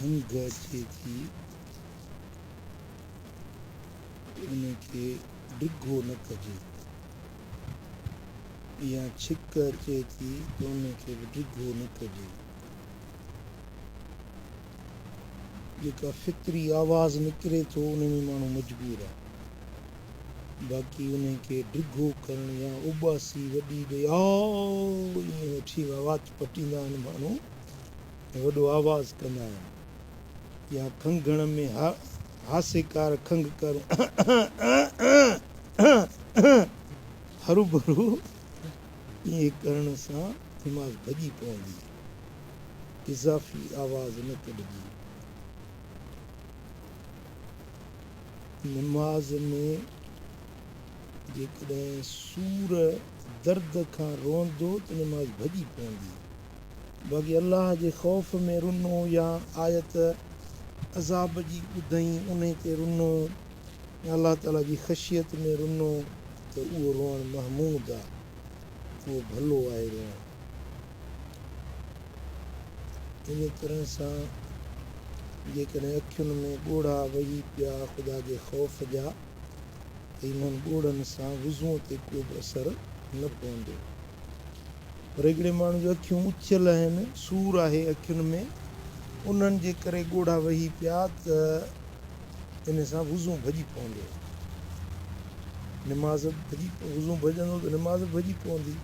کنگهه اچي ٿي ته ان کي ڊگهو نه ڪجي يا ڇڪ اچي ٿي ته ان کي به ڊگهو نه ڪجي. جيڪا فطري آواز نڪري ٿو ان ۾ ماڻهو مجبور آهي. باقي ان کي ڊگهو ڪرڻ يا اوٻاسي وڏي ڏئي آء ائين وٺي وات پٽيندا آهن ماڻهو ۽ وڏو آواز ڪندا آهن يا کنگهڻ ۾ هاسيڪار کنگهه ڪر هروڀرو ائين ڪرڻ سان نماز ڀڄي پوندي. اضافي آواز نه ڪڍجي. نماز ۾ جيڪڏهن سور درد کان روئندو ته نماز ڀڄي پوندي. باقي الله جي خوف ۾ رنو يا آيت عذاب جي ٻڌئين انهي تي رنو يا الله تعالي جي خشيت ۾ رنو ته اهو روئڻ محمود آ، اهو ڀلو آهي روئڻ. ان طرح سان جيڪڏهن اکين ۾ ڳوڙها وهي پيا خدا جي خوف جا ته انهن ڳوڙهن سان وضوء تي ڪو به اثر نه پوندو. پر هڪڙي ماڻهو جون اکيون اٿيل آهن، سور آهي اکين ۾، انهن جي ڪري ڳوڙها وهي پيا ته ان سان وضو ڀڄي پوندو. نماز ڀڄي وضو ڀڄندو ته نماز به ڀڄي پوندي.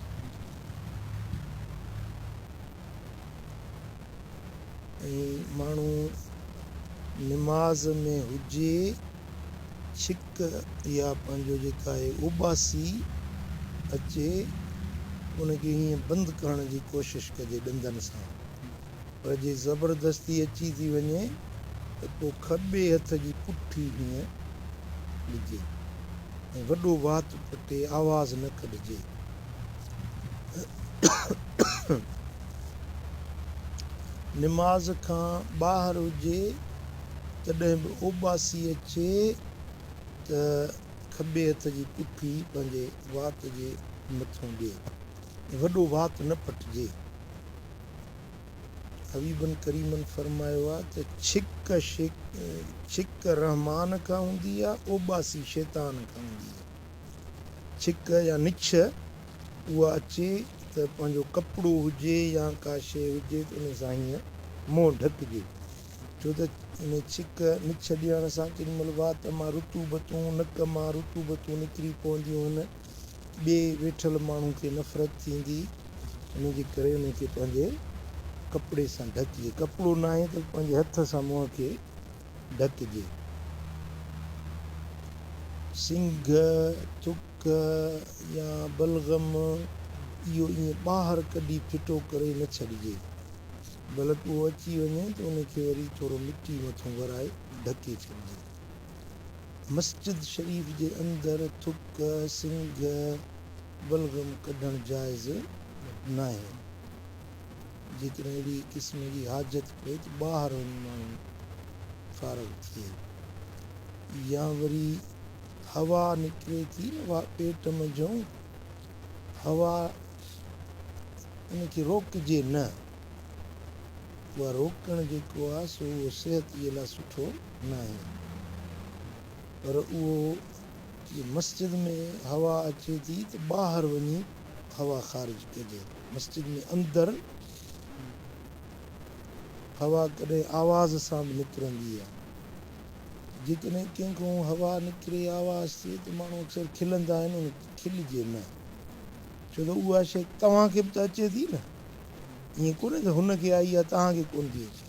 ۽ ماڻهو نماز ۾ هجي ڇڪ يا پنهنجو جيڪا آهي اوٻاسي اچي ان کي هيئن بند ڪرڻ جي ڪوشش ڪجي ڏندن سان پر جي زبردستي اچي ٿي وڃي ته پوء کٻي هٿ جي پٺي هيئن ڏجي ۽ وڏو وات پٽي آواز نه ڪڍجي. نماز کان ٻاهر هجي تڏهن به اوٻاسي اچي ته کٻي هٿ جي پٺي پنهنجي وات جي مٿون ڏي ۽ وڏو وات نه پٽجي. حبيبن ڪريمن فرمايو آهي ته ڇڪ ڇڪ رحمان کان هوندي آهي، اوٻاسي شيطان کان هوندي آهي. ڇڪ يا نڇ اها اچي ته پنهنجو ڪپڙو هجي يا ڪا شيء هجي ته ان سان هيئن منهن ڍڪجي ڇو ته ان ڇڪ نڇ ڏيڻ سان ڪيڏي مهل وات مان رطوبتون نڪ مان رطوبتون نڪري پونديون آهن ٻئي ويٺل ماڻهو کي نفرت ٿيندي ان جي ڪري ان کي پنهنجي ڪپڙي سان ڍڪجي ڪپڙو ناهي ته پنهنجي هٿ سان منهن کي ڍڪجي. سنگهه، ٿڪ يا بلغم اهو ائين ٻاهر ڪڍي ڦٽو ڪري نه ڇڏجي، بلڪ اهو اچي وڃي ته ان کي وري ٿورو مٽي مٿون ورائي ڍڪي ڇڏجي. مسجد شريف جي اندر ٿڪ، سنگهه، بلغم ڪڍڻ جائز ناهي. جيڪڏهن اهڙي قسم جي حاجت پئي ته ٻاهر وڃي ماڻهو فارغ ٿئي يا وري هوا نڪري ٿي نه پيٽ منجهئون هوا ان کي روڪجي نه اها روڪڻ جيڪو آهي سو اهو صحت جي لاء سٺو ناهي پر اهو جي مسجد ۾ هوا اچي ٿي ته ٻاهر وڃي هوا خارج ڪجي مسجد ۾ اندر هوا ڪڏهن آواز سان به نڪرندي آهي. جيڪڏهن ڪنهن کان هوا نڪري آواز ٿئي ته ماڻهو اڪثر کلندا آهن ان تي کلجي نه ڇو ته اها شيء توهان کي به ته اچي ٿي نه ائين ڪونهي ته هن کي آئي آهي توهان کي ڪونه ٿي اچي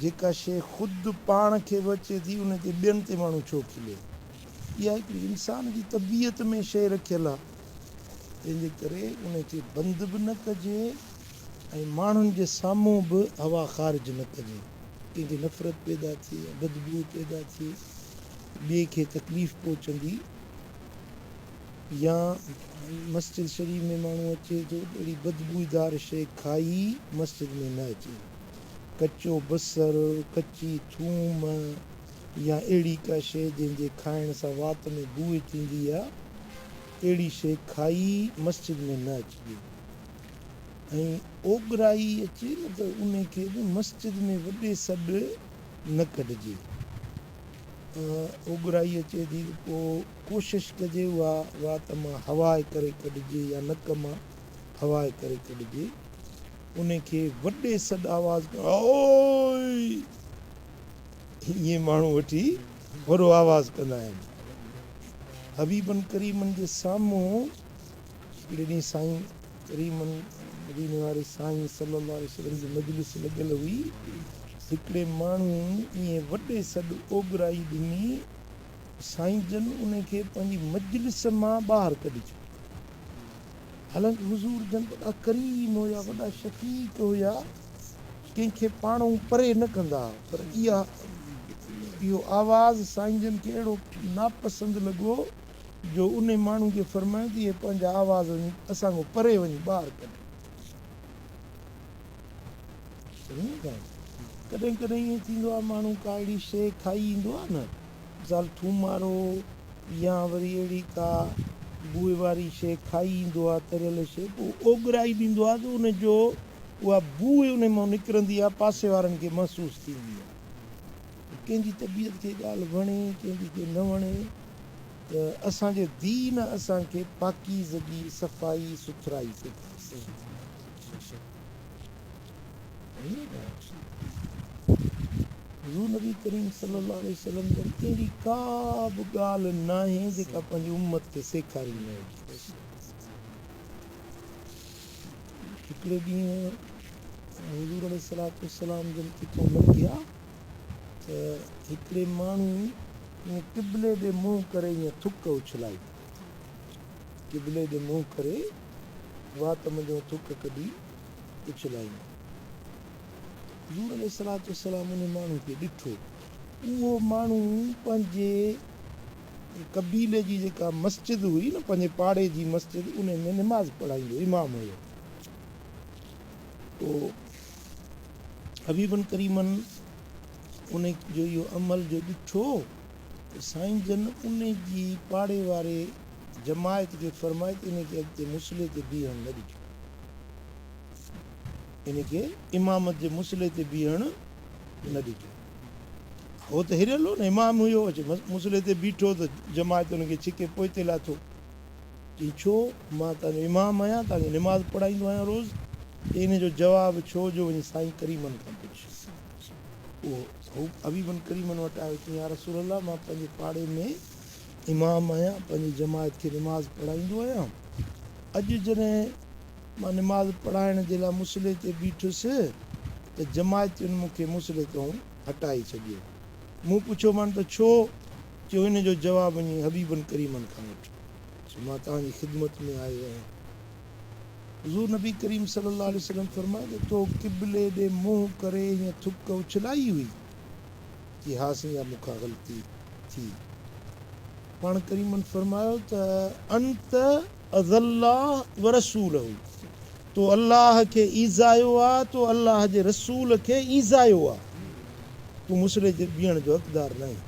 جيڪا شيء خود پاڻ کي به اچي ٿي ان تي ٻين تي ماڻهو ڇو کلي اها هڪڙي انسان جي طبيعت ۾ شيء رکيل آهي تنهن جي ڪري ان کي بند به نه ڪجي ۽ ماڻهن جي سامهون به هوا خارج نه ڪجي، ڪنهن کي نفرت پيدا ٿئي يا بدبوء پيدا ٿئي ٻئي کي تڪليف پهچندي يا مسجد شريف ۾ ماڻهو اچي ٿو ته اهڙي بدبوئدار شيء کائي مسجد ۾ نه اچي، ڪچو بصر، ڪچي ٿوم يا اهڙي ڪا شيء جنهن جي کائڻ سان وات ۾ بوء ٿيندي آ، اهڙي شيء کائي مسجد ۾ نه اچجي. ۽ اوڳرائي اچي نه ته ان کي به مسجد ۾ وڏي سڏ نه ڪڍجي. اوڳرائي اچي ٿي ته پوء ڪوشش ڪجي اها وات مان هواء ڪري ڪڍجي يا نڪ مان هواء ڪري ڪڍجي. ان کي وڏي سڏ آواز ڪري آئي ائين ماڻهو وٺي وڏو آواز ڪندا آهن. حبيبن ڪريمن جي سامهون هڪڙي ڏينهن سائين ڪريمن مديني واري سائين صلي الله عليه وسلم جي مجلس لڳل هئي. هڪڙي ماڻهو ائين وڏي سڏ اوڳرائي ڏني، سائين جن ان کي پنهنجي مجلس مان ٻاهر ڪڍي ڇڏيو. حالانڪ حضور جن وڏا ڪريم هيا، وڏا شفيق هيا، ڪنهن کي پاڻئون پري نه ڪندا ها، پر اها اهو آواز سائين جن کي اهڙو ناپسند لڳو جو انهي ماڻهو کي فرمايو ته اهي پنهنجا آواز وڃي اسان کان پري وڃي ٻاهر ڪڍ. سمجهو ٿا؟ ڪڏهن ڪڏهن ائين ٿيندو آهي ماڻهو ڪا اهڙي شيء کائي ايندو آهي نه مثال ٿومارو يا وري اهڙي ڪا بوء واري شيء کائي ايندو آهي تريل شيء پوء اوڳرائي ڏيندو آهي ته ان جو اها بوء ان مان نڪرندي آهي پاسي وارن کي محسوس ٿيندي آهي. ڪنهن جي طبيعت کي ڳالهه وڻي ڪنهن جي کي نه وڻي ته اسان جي دين اسان کي پاڪيزگي، صفائي سٿرائي سيکاري. حضور نبي ڪريم صلي الله عليه وسلم جن اهڙي ڪا به ڳالهه ناهي جيڪا پنهنجي امت کي سيکاري نه هجي. هڪڙي ڏينهن حضور عليه الصلوة والسلام جن ڪٿان لنگهيا ته هڪڙي ماڻهو ائين قبلي ڏي منهن ڪري ائين ٿڪ اڇلائي. قبلي ڏي منهن ڪري وات منجهون ٿڪ ڪڍي اڇلائي. حضور عليه الصلوة والسلام انهي ماڻهو کي ڏٺو. اهو ماڻهو پنهنجي قبيلي جي جيڪا مسجد هئي نه پنهنجي پاڙي جي مسجد انهي ۾ نماز پڙهائيندو امام هيو. پوء حبيبن ڪريمن ان جو اهو عمل جو ڏٺو ته سائين جن ان جي پاڙي واري جماعت کي فرمايو ته ان کي اڳتي مصلي تي بيهڻ نه ڏجو، ان کي امامت جي مصلي تي بيهڻ نه ڏجو. هو ته هريل هو نه، امام هيو، اچي مصلي تي بيٺو ته جماعت ان کي ڇڪي پوئتي لاٿو. چيائين، ڇو؟ مان توهان جو امام آهيان، توهان کي نماز پڙهائيندو آهيان روز. چيائين، ان جو جواب ڇو جو وڃي سائين ڪريمن کان پڇ. اهو هو حبيبن ڪريمن وٽ آيو، چيائين، يا رسول الله! مان پنهنجي پاڙي ۾ امام آهيان، پنهنجي جماعت کي نماز پڙهائيندو آهيان. اڄ جڏهن مان نماز پڙهائڻ جي لاء مصلي تي بيٺس ته جماعتين مون کي مصلي تان هٽائي ڇڏيو. مون پڇيومان ته ڇو؟ چيو ان جو جواب وڃي حبيبن ڪريمن کان وٺ. سو مان توهان جي خدمت ۾ آيو آهيان. حضور نبي ڪريم صلي الله عليه وسلم فرمايو ته تو قبلي ڏي منهن ڪري هيئن ٿڪ اڇلائي هئي؟ چي ها سائين اها مون کان غلطي ٿي. پاڻ ڪريمن فرمايو ته انت اذي الله ورسوله تو الله کي ايذايو آ، تو الله جي رسول کي ايذايو آ، تون مصلي تي بيهڻ جو حقدار ناهين.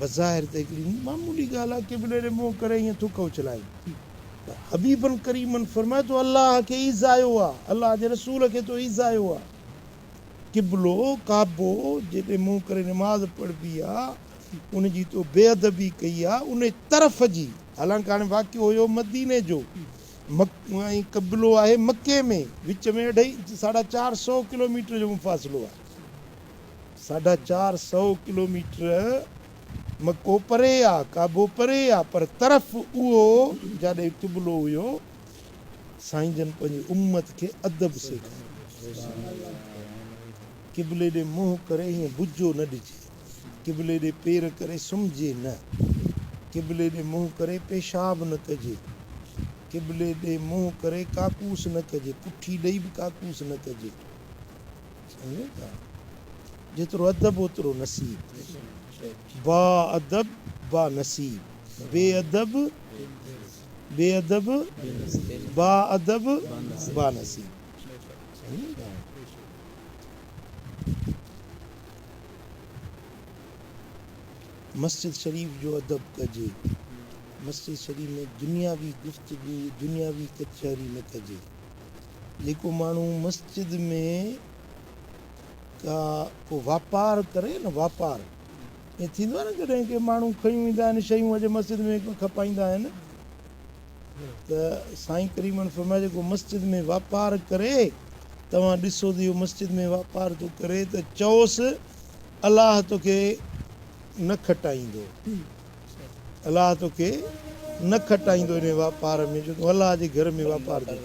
بظاهر ته هڪڙي معمولي ڳالهه آ، قبلي ڏي منهن ڪري ائين ٿڪ اڇلائين، پر حبيبن ڪريمن فرمايو تو الله کي ايذايو آ، الله جي رسول کي تو ايذايو آ. قبلو، ڪعبو، جيڏي منهن ڪري نماز پڙهبي آ، ان جي تو بي ادبي ڪئي آ، انهي طرف جي، حالانڪ هاڻي واقعو هيو مديني جو، ۽ قبلو آهي مڪي ۾، وچ ۾ اڍائي، ساڍا چار سئو ڪلوميٽر جو مفاصلو آهي. ساڍا چار سئو ڪلوميٽر مڪو پري آ، ڪعبو پري آ، پر طرف اهو جاڏي قبلو هيو، سائين جن پنهنجي امت کي ادب سيکاريو. قبلي ڏي منهن ڪري هيئن بجو نه ڏجي. قبلي ڏي پير ڪري سمهجي نه. قبلي ڏي منهن ڪري پيشاب نه ڪجي. قبلي ڏي منهن ڪري ڪاڪوس نه ڪجي. پٺي ڏئي به ڪاڪوس نه ڪجي. سمجهو ٿا؟ جيترو ادب اوترو نصيب. با ادب با نصيب. بي ادب بي ادب با ادب با نصيب. سمجهو ٿا؟ مسجد شريف جو ادب ڪجي. مسجد شريف ۾ دنياوي گفتگو، دنياوي ڪچهري نه ڪجي. جيڪو ماڻهو مسجد ۾ ڪا ڪو واپار ڪري نه واپار ائين ٿيندو آهي نه ڪڏهن ڪي ماڻهو کڻي ايندا آهن شيون اچي مسجد ۾ کپائيندا آهن ته سائين ڪريمن فرمايو جيڪو مسجد ۾ واپار ڪري توهان ڏسو ته اهو مسجد ۾ واپار ٿو ڪري ته چئوس الله توکي نه کٽائيندو الله توکي نه کٽائيندو ان واپار ۾ جو تون الله جي گهر ۾ واپار ٿو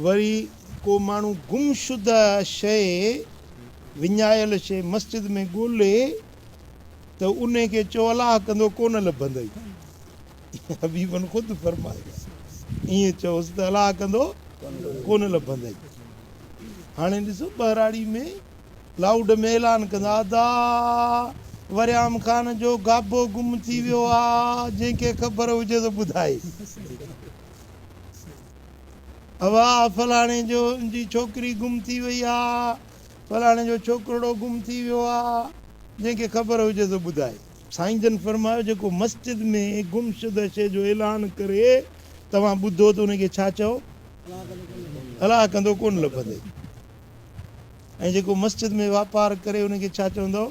وري ڪو ماڻهو گمشده شيء، وڃايل شيء، مسجد ۾ ڳولي ته انهي کي چئو الله ڪندو ڪونه لڀندئي. حبيبن خود فرمايو ائين چئوس ته الله ڪندو ڪونه لڀندئي. هاڻي ڏسو ٻهراڙي ۾ لائوڊ ۾ اعلان ڪندا ادا وريام خان جو گابو گم ٿي ويو آ جنهن کي خبر هجي ته ٻڌائي. اوا فلاڻي جو جي ڇوڪري گم ٿي وئي آ، فلاڻي جو ڇوڪرڙو گم ٿي ويو آ، جنهن کي خبر هجي سو ٻڌائي. سائين جن فرمايو جيڪو مسجد ۾ گمشده شيء جو اعلان ڪري توهان ٻڌو ته ان کي ڇا چئو؟ الله ڪندو ڪونه لڀندئي. ۽ جيڪو مسجد ۾ واپار ڪري ان کي ڇا چوندؤ؟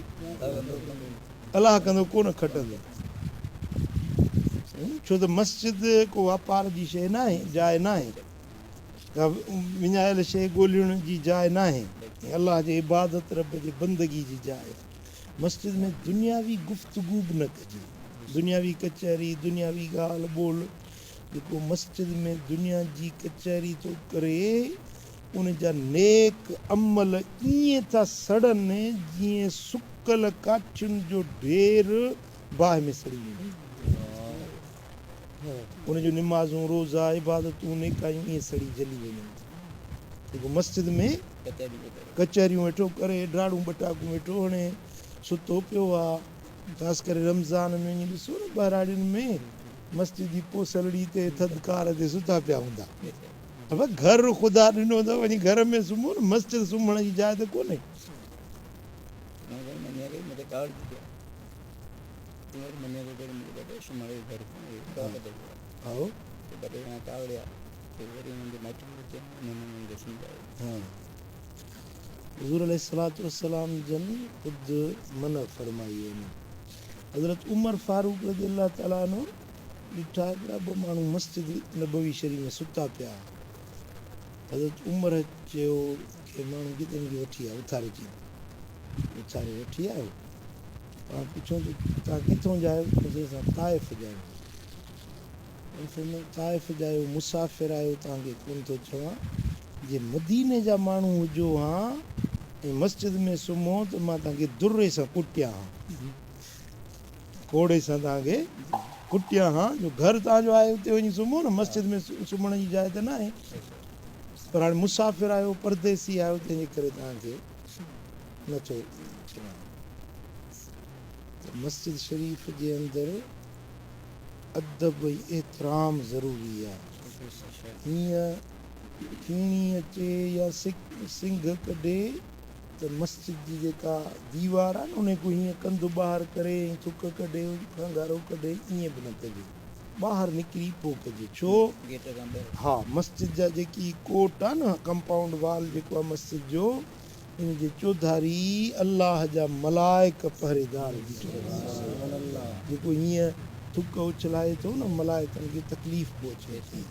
الله ڪندو ڪونه کٽندو. ڇو ته مسجد ڪو واپار جي شيء ناهي، جاء ناهي، ڪا وڃايل شيء ڳولڻ جي جاء ناهي، الله جي عبادت، رب جي بندگي جي جاء آهي. مسجد ۾ دنياوي گفتگو به نه ڪجي، دنياوي ڪچهري، دنياوي ڳالهه ٻولهه، جيڪو مسجد ۾ دنيا جي ڪچهري ٿو ڪري، ان جا نيڪ عمل ائين ٿا سڙن جيئن سڪل ڪاٺين جو ڍير باهه ۾ سڙي وڃي. ان جون نمازون، روزا، عبادتون، نيڪايون ائين سڙي جلي وڃن ٿيون. جيڪو مسجد ۾ ڪچهريون ويٺو ڪري، ڊاڙون ٻٽاڪون ويٺو هڻي، ستو پيو آ. خاص ڪري رمضان ۾ وڃي ڏسو نه ٻهراڙين ۾ مسجد جي پوسلڙي تي ٿڌڪار تي ستا پيا هوندا. ابا گهر خدا ڏنو اٿو وڃي گهر ۾ سمهو نه مسجد سمهڻ جي جاء ته ڪونهي. حضور عليه الصلوة والسلام جن خود منع فرمائي آهي. حضرت عمر فاروق رضي الله تعالٰي عنه ڏٺا هڪڙا ٻه ماڻهو مسجد نبوي شريف ۾ ستا پيا ها. حضرت عمر چيو ڪنهن ماڻهو کي ته هن کي وٺي آ اٿاري چي اٿاري وٺي آيو. پاڻ پڇيو ته توهان ڪٿون جا آهيو؟ چيس اسان طائف جا آهيون. ان فرمايو طائف جا آهيو مسافر آهيو توهان کي ڪونه ٿو چوان جي مديني جا ماڻهو هجو ها ۽ مسجد ۾ سمهو ته مان توهان کي دري سان ڪٽيان ها. ڪوڙي سان توهان کي ڪٽيان ها جو گهر توهان جو آهي اتي وڃي سمهو نه مسجد ۾ سمهڻ جي جاء ته ناهي پر هاڻي مسافر آهيو پرديسي آهيو تنهن جي ڪري توهان کي نٿو چوان ته مسجد شريف جي اندر ادب ۽ احترام ضروري آهي هيئن ڦيڻي اچي يا سنگهه ڪڍي ته مسجد جي جيڪا ديوار آهي نه انهي کان هيئن ڪنڌ ٻاهر ڪري ۽ ٿڪ ڪڍي کنگهارو ڪڍي ائين به نه ڪجي ٻاهر نڪري پوء ڪجي ڇو ها مسجد جا جيڪي ڪوٽ آهي نه ڪمپائونڊ وال جيڪو آهي مسجد جو ان جي چوڌاري الله جا ملائڪ پهريدار بيٺل آهن جيڪو هيئن ٿڪ اڇلائي ٿو نه ملائڪن کي تڪليف پهچي ٿي.